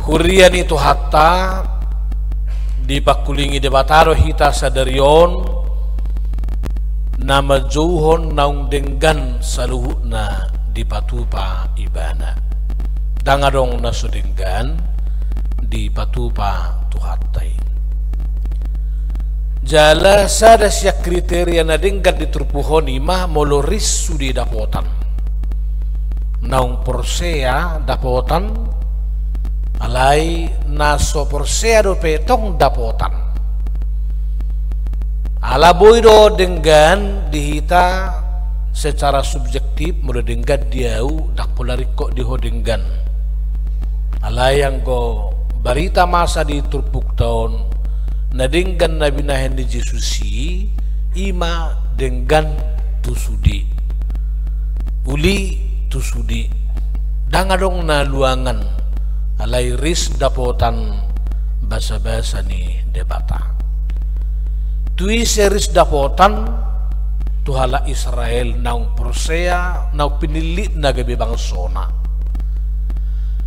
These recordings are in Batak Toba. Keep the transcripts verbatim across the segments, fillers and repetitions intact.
Huria ni Tuhanta, dipangkulingi Debata do hita sadari on, na manjouhon naung denggan saluhutna dipatupa Ibana. Ndang adong na so denggan dipatupa Tuhanta i. Jala sada sian kriteria na denggan di turpuk on i ma molo ris sude dapotan. Naung porsea dapotan, alai na so porsea dope tong dapotan. Ala boi do denggan di hita secara subjektif, molo denggan di au, ndang pola ringkot di ho denggan. Alai anggo barita masa di turpukta on, na denggan na binahen ni Jesus i, i ma denggan tu sude. Uli tu sude. Ndang adong na luangan, alai ris dapotan basabasa ni Debata. Tu ise ris dapotan? Tu halak Israel naung porsea, naung pinillitna gabe bangsona.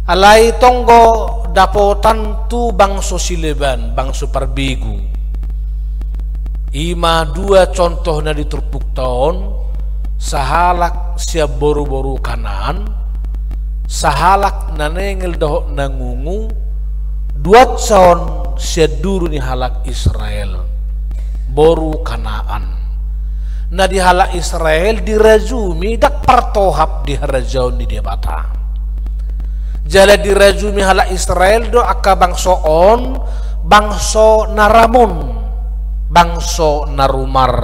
Alai tong do dapotan tu bangso sileban, bangso parbegu. I ma dua contoh na di turpukta on, sahalak sian boruboru Kanaan, sahalak na nengel dohot na ngungu, duansa on sian duru ni halak Israel, boru Kanaan. Na di halak Israel dirajumi ndang partohap di harajaon ni Debata. Jala dirajumi halak Israel do angka bangso on, bangso na ramun, bangso na rumar,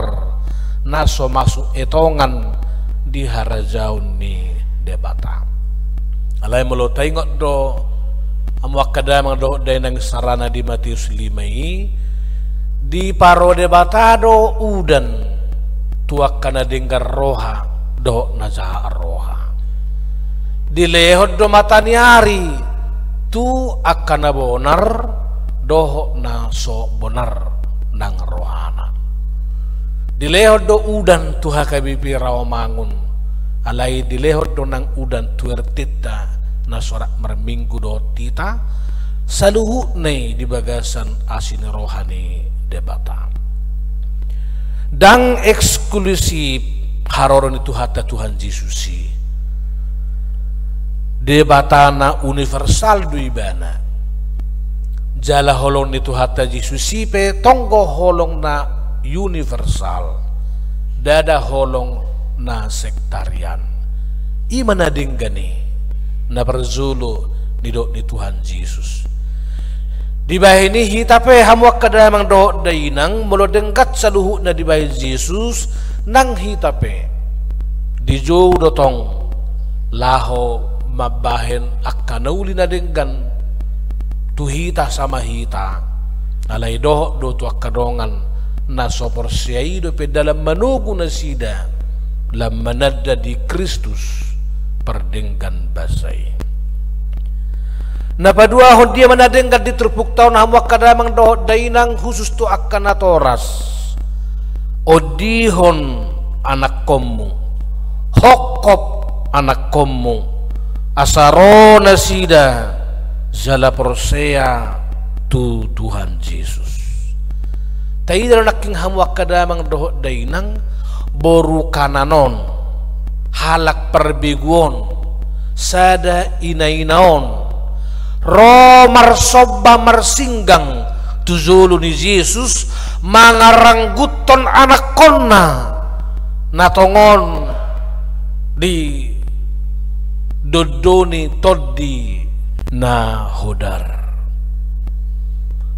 na so masuk etongan di harajaon ni Debata. Alai molo taingot do hamu angka damang dohot dainang sarana di Matius lima i, diparo Debata do udan tu angka na denggan roha dohot na jahat roha. Dilehon do mata ni ari tu angka na bonar dohot na so bonar nang rohana. Dilehon do udan tu H K B P Rawamangun, alai dilehon do nang udan tu R T-ta na so rap marminggu dohot hita, saluhutna i di bagasan asi ni roha ni Debata. Ndang eksklusif haroro ni Tuhanta Tuhan Jesus i. Debata na universal do Ibana. Jala holong ni Tuhanta Jesus i pe tong do holong na universal, ndada holong na sektarian. I ma na denggan i, na parjolo nidok ni Tuhan Jesus. Dibahen i hita pe hamu angka damang dohot dainang, molo denggan saluhutna dibahen Jesus, nang hita pe dijou do tong laho mambahen angka na uli na denggan tu hita sama hita, alai dohot do tu angka dongan na so porsea i dope dalan manogu nasida lam mananda di Kristus pardenggan basa i. Na paduahon, dia ma na denggan di turpukta on hamu angka damang dohot dainang, khusus tu angka natoras? Ondihon anakkonmu, hongkop anakkonmu, asa ro nasida jala porsea tu Tuhan Jesus. Taida do nangkin hamu angka damang dohot dainang, boru Kanaan on, halak parbegu on, sada inaina on, ro marsomba marsinggang tu jolo ni Jesus, mangarangguthon anakkonna na tongon didondoni tondi na hodar.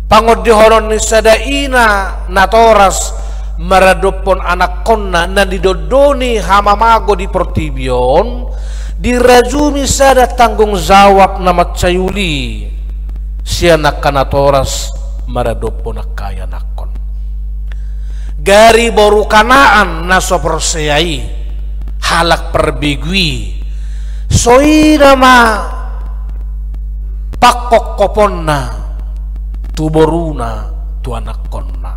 Pangondihonon ni sada ina natoras maradophon anakkonna na nidondoni hamamago di portibi on, dirajumi sada tanggung jawab na mansai uli sian angka natoras maradophon angka ianakkon. Gari boru Kanaan na so porsea i, halak parbegu i, so ida ma pangkophoponna tu boruna, tu anakkonna.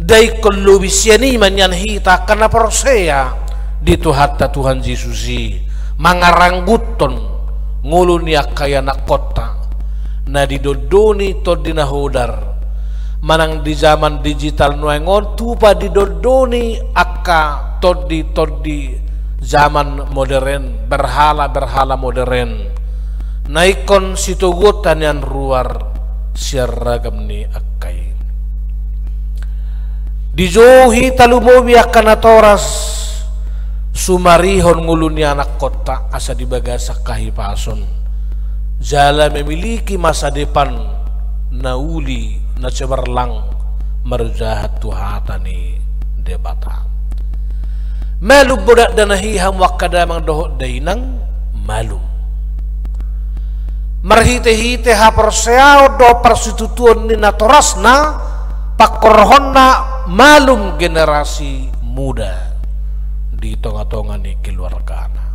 Ndai ingkon lobi sian i ma nian hita angka na porsea di Tuhanta Tuhan Jesus i, mangarangguthon ngolu ni angka ianakkonta na didondoni tondi na hodar, manang di zaman digital nuaeng on tupa didondoni angka tondi-tondi zaman modern, berhala-berhala modern, na ingkon sitoguonta nian ruar sian ragam ni angka i. Dijou hita lumobi angka natoras sumarihon ngolu ni anakkonta asa di bagasan hahipason jala memiliki masa depan na uli na cemerlang marjahat tu hata ni Debata. Malum do dakdanak i hamu angka damang dohot dainang, malum. Marhite-hite haporseaon dohot parsitutuon ni natorasna, pangkorhonna malum generasi muda di tonga-tonga ni keluargana.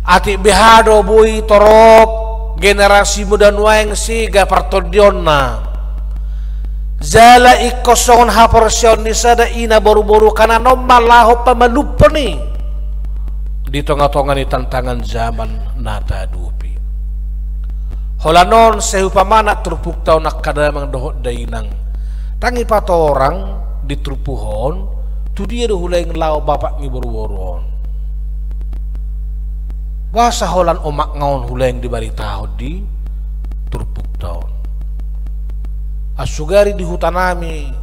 Atik beha do boi torop generasi muda nuaeng sega partondionna. Jala ingkon songon haporseaon ni sada ina boru-boru kanan on ma laho pamalumhon i di tonga-tonga ni tantangan zaman na tahadopi. Holan on sai umpamana turpukta on angka damang dohot dainang, ndang ipatorang di turpuk on tu dia do hulaing laho bapak ni boru-boru on. Boasa holan omakna on hulaing dibaritahon di turpukta on? Ansugari di hutanami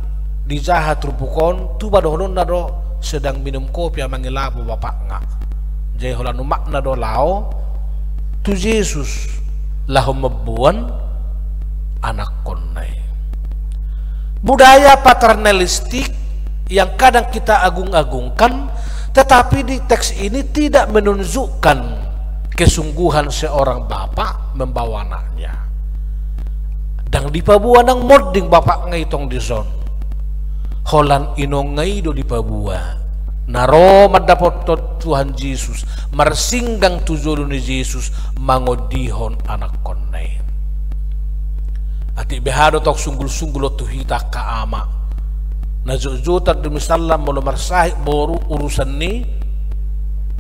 dijaha turpuk on, tupa dohononna do sedang minum kopi amang i lapo bapakna. Jadi holan omakna do laho tu Jesus laho mamboan anakkonna i. Budaya paternalistik yang kadang kita agung-agungkan, tetapi di teks ini tidak menunjukkan kesungguhan seorang bapak membawa anaknya. Ndang dipaboa nang monding bapakna i tong dison. Holan inongna i do dipaboa, na ro mandapothon Tuhan Jesus, marsinggang tu jolo ni Jesus, mangondihon anakkonna i. Atik beha do tong sunggul-sunggul on tu hita angka ama. Na jotjotan do misalna molo marsahit boru urusan ni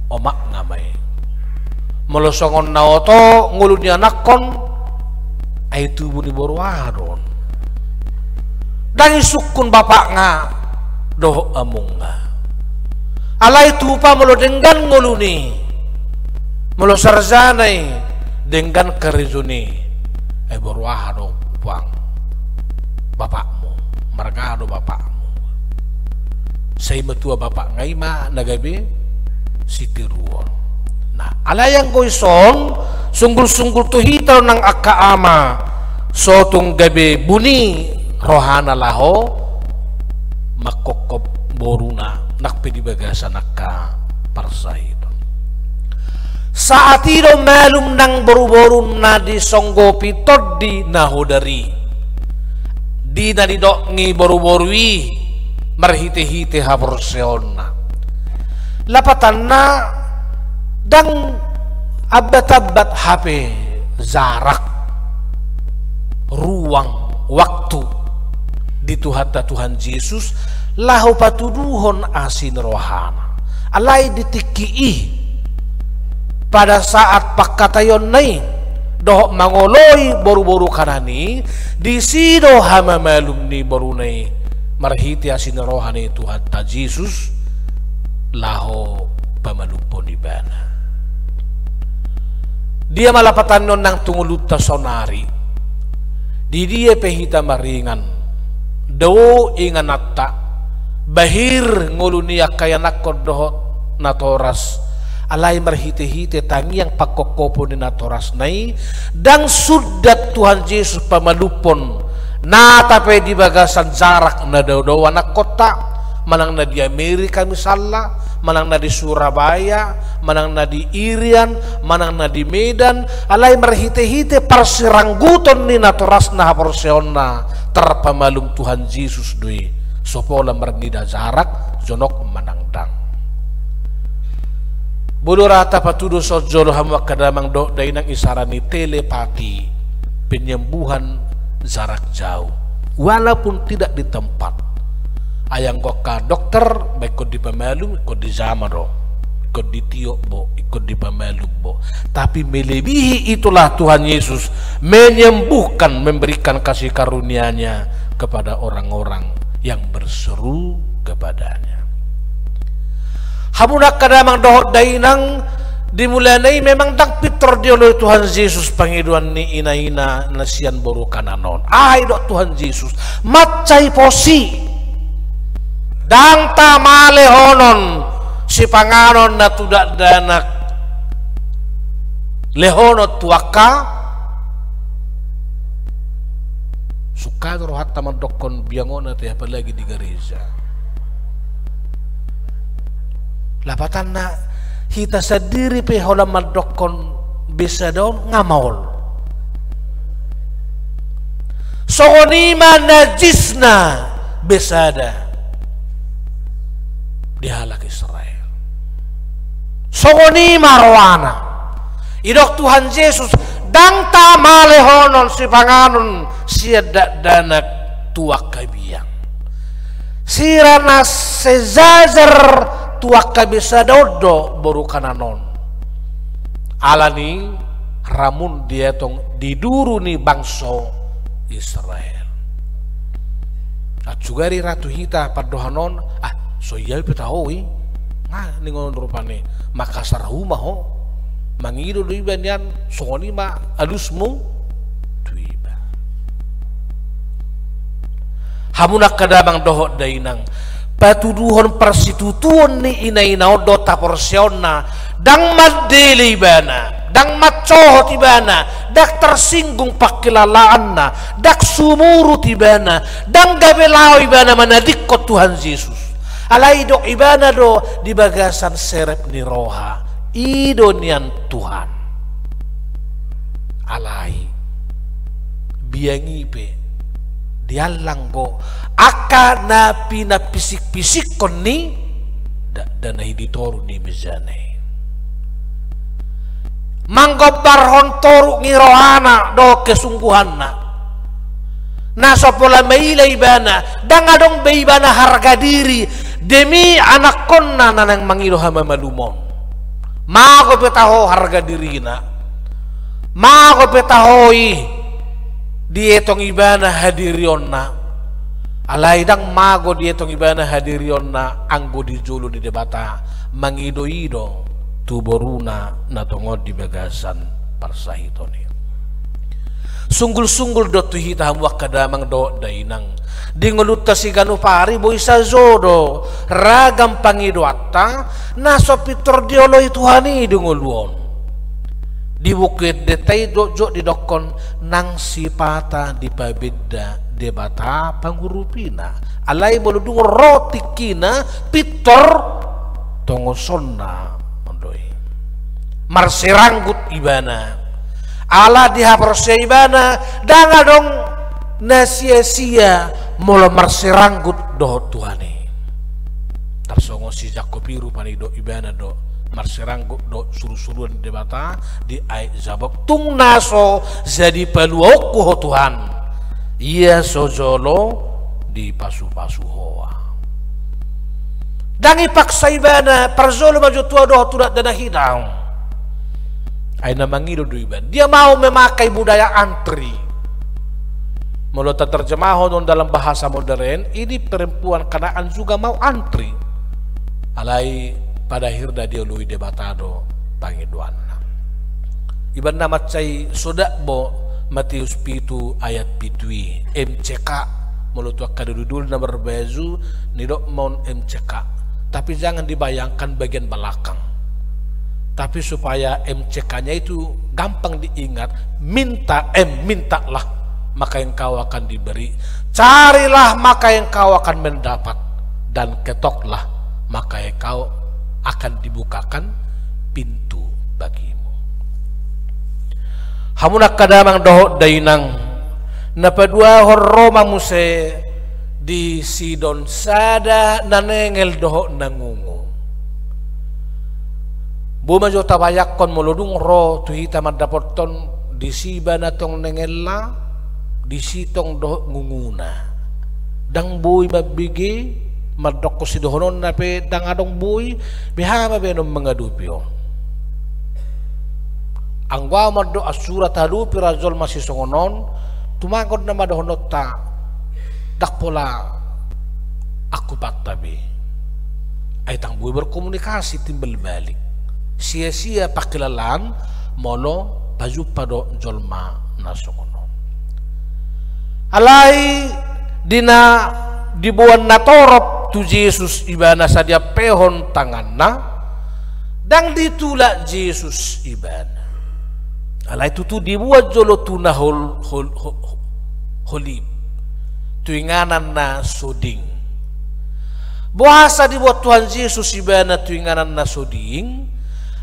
omakna ma i. Molo songon na oto ngolu ni anakkon, ai tubu ni boru aha do on? Ndang isungkun bapakna dohot amongna. Alai tupa molo denggan ngoluna i, molo sarjana i, denggan karejona i, ai boru aha do puang bapakmu, marga aha do bapakmu? Sai matua bapakna i ma na gabe sitiruon. Nah, alai anggo ison, sunggul-sunggul tu hita nang angka ama, so tung gabe buni rohana laho mangkophop boruna, nang pe di bagasan angka parsahiton. Saat i do malum nang boru-boru na disonggopi tondi na hodar i. Di na nidok ni boru-boru i marhite-hite haporseaonna. Lapatanna, ndang ambat-ambat hape jarak, ruang, waktu di Tuhanta Tuhan Jesus laho patuduhon asi ni rohana. Alai di tingki i, pada saat pangkataionna i dohot mangoloi boru-boru kanan i, disi do hamamalum ni boruna i marhite asi ni roha ni Tuhanta Jesus laho pamalumhon ibana. Dia ma lapatanna on nang tu ngolunta saonari? Di dia pe hita maringan, dao ingananta, bahir ngolu ni angka ianakkon dohot natoras, alai marhite-hite tangiang pangkophopon ni natorasna i, ndang sundat Tuhan Jesus pamalumhon nata pe di bagasan jarak na dao-dao anakkonta, manang na di Amerika misalna, manang na di Surabaya, manang na di Irian, manang na di Medan, alai marhite-hite parsirangguton ni natorasna haporseaonna, tarpamalum Tuhan Jesus do i, so pola marnida jarak, jonok manang ndang. Boi do ra tapatudu sonjolo hamu angka damang dohot dainang isara ni telepati, penyembuhan jarak jauh, walaupun tidak di tempat. Ai anggo angka dokter, baen ingkon dipamalum, ingkon dijama do. ingkon ditiop bo, ingkon dipamalum bo. Tapi melebihi itulah Tuhan Yesus menyembuhkan, memberikan kasih karunia-Nya kepada orang-orang yang berseru kepada-Nya. Hamu angka damang dohot dainang, di mulana i memang ndang pintor dioloi Tuhan Jesus pangidoan ni ina-ina na sian boru Kanaan on. Aha didok Tuhan Jesus? Mansai pos i. Ndang tama lehonon sipanganon na tu dakdanak lehonon tu angka. Sungkun do rohanta mandokkon biangon ate, apalagi di gareja. Lapatanna, hita sandiri pe holan mandokkon besa da on nga maol. Songon i ma najisna besa da di halak Israel. Songon i ma rohana. Didok Tuhan Jesus, ndang tama lehonon sipanganon sian dakdanak tu angka biang. Sira na sejajar tu angka besa da on do boru Kanaan on. Alani ramun dietong di duru ni bangso Israel. Atsugari ra tu hita pandohan on, ah, so ia pe taho i. Nga ningon rupani, Makassar hamu ma ho. Mangido do iba nian, songon i ma alusmu tu iba. Hamu angka damang dohot dainang, patuduhon parsitutuon ni ina-ina on do taporseaonna, ndang mandele ibana, ndang mansohot ibana, ndang tarsinggung pangkilalaanna, ndang sumurut ibana, ndang gabe laho ibana manadingkon Tuhan Jesus. Alai didok ibana do di bagasan serep ni roha, i do nian Tuhan. Alai biang i pe diallang do angka na pinapisik-pisikkon ni dakdanak i di toru ni mejana i. Manggombarhon toruk ni rohana dohot kesungguhanna. Na so pola maila ibana, ndang adong be ibana harga diri demi anakkonna na naeng mangido hamamalumon. Mago pe taho harga dirina, mago pe taho i dietong ibana hadirionna. Alai ndang mago dietong ibana hadirionna anggo di jolo ni Debata mangido-ido tu boruna na tongon di bagasan parsahiton i. Sunggul-sunggul do tu hita hamu angka damang dohot dainang. Di ngolunta siganup ari boi sajo do ragam pangidoanta na so pintor dioloi Tuhan i di ngolu on. Di Buku Endenta i do jotjot didokkon nang sipata dipabenda Debata pangurupina. Alai molo dung ro tingkina pintor tongosonna do i. Marsiranggut ibana. Ala dihaporseai ibana, ndang adong na sia-sia molo marsiranggut dohot Tuhan i. Tarsongon si Jakob i rupani didok ibana do marsiranggut dohot suru-suruan ni Debata di ayat jabob, tung na so jadi paluaonku ho Tuhan, ia so jolo dipasu-pasu ho ahu. Ndang dipaksa ibana, parjolo ma jo tu ahu dohot tu dakdanak i, daong. Ai na mangido do ibana. Dia mau memakai budaya antri. Molo taterjemahon dalam bahasa modern, ini perempuan Kanaan juga mau antri. Alai pada akhirna dioloi Debata do pangidoanna. Ibana mansai so dapot Matius pitu ayat pitu i, M C K. Molo tu angka doli-doli na marbaju, nidok ma on M C K. Tapi jangan dibayangkan bagian belakang. Tapi supaya M C K-nya itu gampang diingat, minta, M, mintalah, maka engkau akan diberi. Carilah, maka engkau akan mendapat. Dan ketoklah, maka engkau akan dibukakan pintu bagimu. Hamu angka damang dohot dainang, na paduahon ro ma muse di Sidon sada na nengel dohot na ngungu. Boi ma jo tabayangkon molo dung ro tu hita mandapothon disi ibana tong nengelna, disi tong dohot ngunguna. Ndang boi mambege, Mandokkon sidohononna pe ndang adong boi, beha ma baenon mangadopi on. Anggo ahu mandok, asura tahadopi ra jolma sisongon on, tumagon nama dohononta, ndang pola angkupanta be. Ai ndang boi berkomunikasi, timbal balik. Sia-sia pangkilalaan molo pajumpa dohot jolma na songon on. Alai di na diboan natorop tu Jesus ibana, sai diampehon tanganna, ndang ditulak Jesus ibana. Alai tutu diboan jolo tu na hol-, hol-, ho-, holib, tu inganan na so ding. Boasa diboan Tuhan Jesus ibana tu inganan na so ding?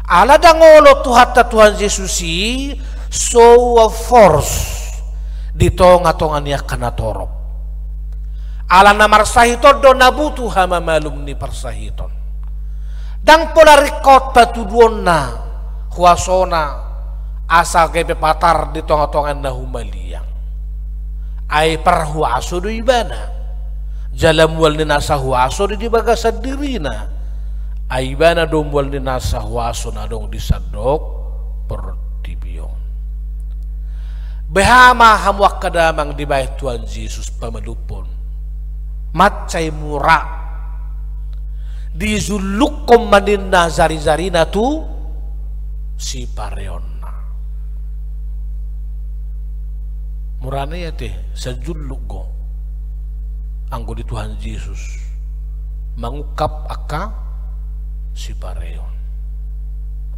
Ala ndang olo Tuhanta Tuhan Jesus i so ua force di tonga-tonga ni angka natorop. Ala na marsahit on do na butuh hamamalum ni parsahiton. Ndang pola ringkot patuduonna huasona asa gabe patar di tonga-tonga na humaliang. Ai parhuaso do ibana. Jala mual ni nasa huaso do di bagasan dirina. Ai ibana do mual ni nasa huaso na adong di sandok portibi on. Beha ma hamu angka damang dibahen Tuhan Jesus pamalumhon? Mansai mura. Dijullukkon ma ninna jari-jarina tu sipareonna. Mura na i ate, sajulluk do anggo di Tuhan Jesus mangungkap angka sipareon.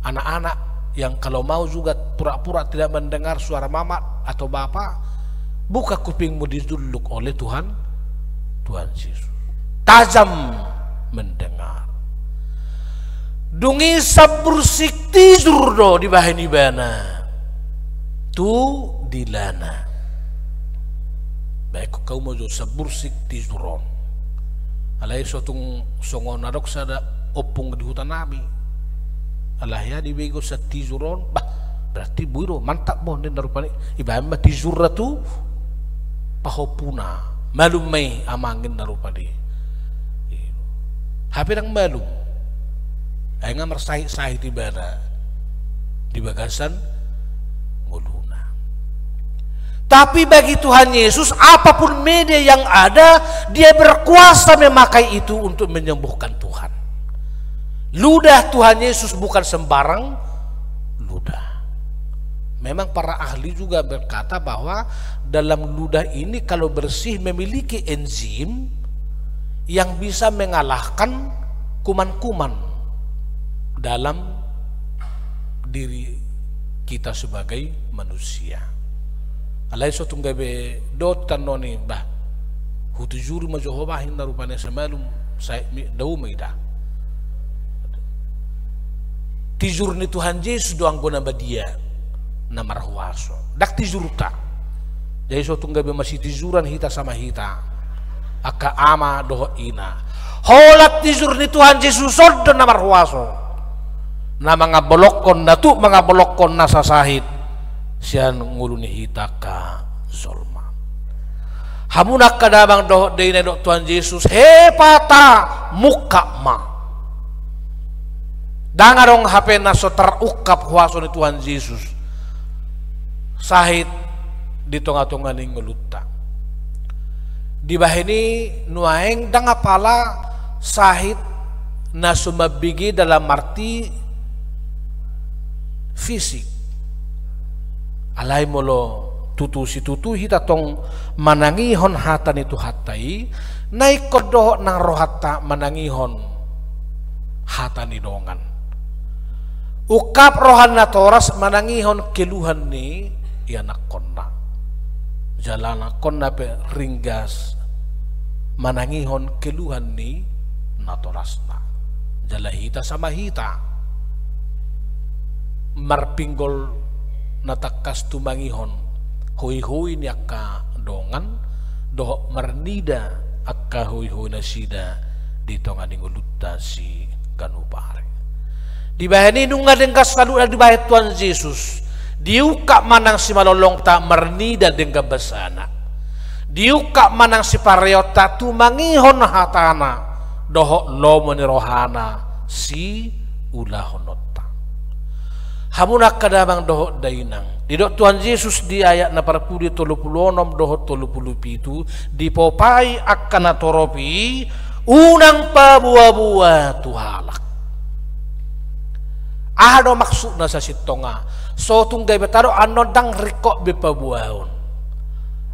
Anak-anak yang kalau mau juga pura-pura tidak mendengar suara mama atau bapa, buka kupingmu, dijulluk oleh Tuhan, Tuhan Jesus. Tajam mendengar. Dung i sambursik tijur do dibahen ibana tu dilana. Baen hamu ma jo sambursik tijur on. Alai so tung songon na adong sada ompung di huta nami. Alai ia dibege on sian tijur on, bah, berarti boi do, mantap do ninna rupani. Ibaen ma tijurna tu pahompuna. Malum ma i amang ninna rupani. Hape ndang malum. Ai nga marsahit-sahit ibana di bagasan ngoluna. Tapi bagi Tuhan Yesus, apapun media yang ada, Dia berkuasa memakai itu untuk menyembuhkan Tuhan. Ludah Tuhan Yesus bukan sembarang ludah. Memang para ahli juga berkata bahwa dalam ludah ini kalau bersih memiliki enzim yang bisa mengalahkan kuman-kuman dalam diri kita sebagai manusia. Alai so tung gabe dohot tano ni, bah, hutijuri ma jo ho bah, ninna rupani, asa malum, sai mi dao ma ida. Tijur ni Tuhan Jesus do anggo na badia, na marhuaso. Ndang tijurta. Jadi so tung gabe masitijuran hita sama hita, angka ama dohot ina. Holan tijur ni Tuhan Jesus on do na marhuaso, na mangambolongkon, na tuk mangambolongkon nasa sahit sian ngolu ni hita angka jolma. Hamu angka damang dohot dainang, didok Tuhan Jesus, "Hepata, mungkap ma." Ndang adong hape na so tarungkap huaso ni Tuhan Jesus sahit di tonga-tonga ni ngolunta. Dibahen i nuaeng ndang apala sahit na so mambege dalam arti fisik. Alai molo tutu situtu hita tong manangihon hata ni Tuhanta i, na ingkon dohot nang rohanta manangihon hata ni dongan. Ungkap roha natoras manangihon keluhan ni ianakkonna. Jala anakkonna pe ringgas manangihon keluhan ni natorasna. Jala hita sama hita marpinggol na tangkas tumangihon hoihoi ni angka dongan, dohot marnida angka hoihoi nasida di tonga ni ngolunta siganup ari. Dibahen i nunga denggan saluhutna dibahen Tuhan Jesus, diungkap ma nang simalolongta marnida denggan basana. Diungkap ma nang sipareonta tumangihon hatana. dohot lomo ni rohana siulahononta. Hamu angka damang dohot dainang, didok Tuhan Jesus di ayat na parpudi tolu pulu onom dohot tolu pulu pitu, dipopai angka na torop i, unang paboa-boa tu halak. Aha do maksudna sasintongna? So tung gabe tadok annon ndang ringkot be paboaon.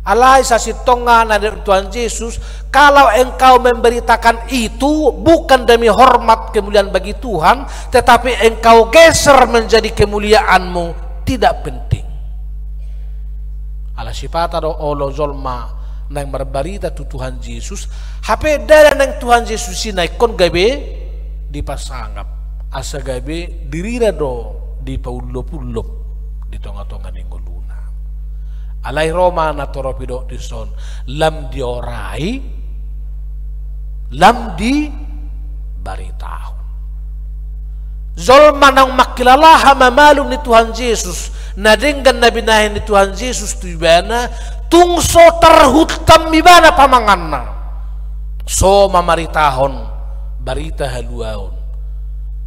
Alai sasintongna na nidok Tuhan Jesus, kalau engkau memberitakan itu bukan demi hormat kemuliaan bagi Tuhan, tetapi engkau geser menjadi kemuliaanmu tidak penting. Ala sipata do olo jolma naeng marbarita tu Tuhan Jesus, hape ndada naeng Tuhan Jesus i na ingkon gabe dipasangap, asa gabe dirira do dipaulop-ulop di tonga-tonga ni ngoluna. Alai ro ma na torop i didok dison, lam diorai, lam dibaritahon. Jolma naung mangkilala hamamalum ni Tuhan Jesus, na denggan na binahen ni Tuhan Jesus tu ibana, tung so tarhuntam ibana pamanganna, so mamaritahon barita haluaon,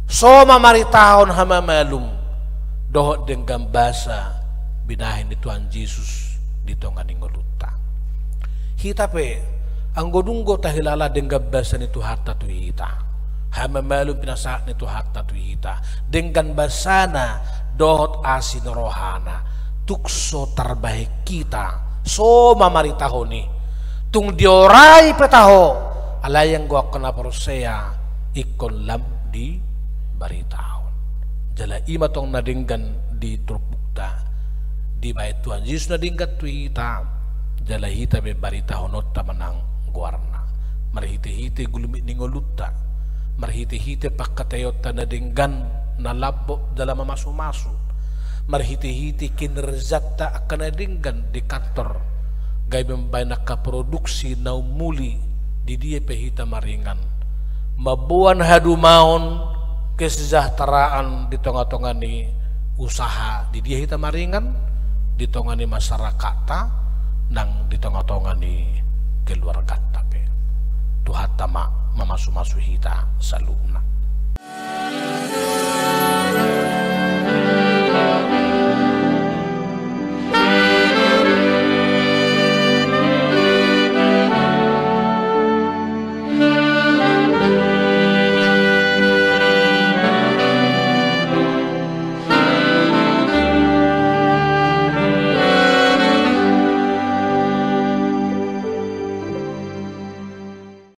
so mamaritahon hamamalum dohot denggan basa binahen ni Tuhan Jesus di tonga ni ngolunta. Hita pe, anggo dung do tahilala denggan basa ni Tuhanta tu hita, hamamalum pinasahat ni Tuhanta tu hita, denggan basana dohot asi ni rohana, tung so tarbahen hita, so mamaritahon i, tung diorai pe taho, alai anggo angka na porsea, ingkon lam dibaritahon. Jala i ma tong na denggan di turpukta, dibahen Tuhan Jesus na denggan tu hita, jala hita pe baritahononta ma nang goarna. Marhite-hite gulmit ni ngolunta, marhite-hite pangkataionta na denggan, na lambok jala mamasu-masu, marhite-hite kinerjanta angka na denggan di kantor, gabe mambahen angka produksi na ummuli, di dia pe hita maringan, mamboan hadumaon, kesejahteraan di tonga-tonga ni usaha, di dia hita maringan, di tonga ni masarakatta, nang di tonga-tonga ni keluarganta pe. Tuhanta ma mamasu-masu hita saluhutna.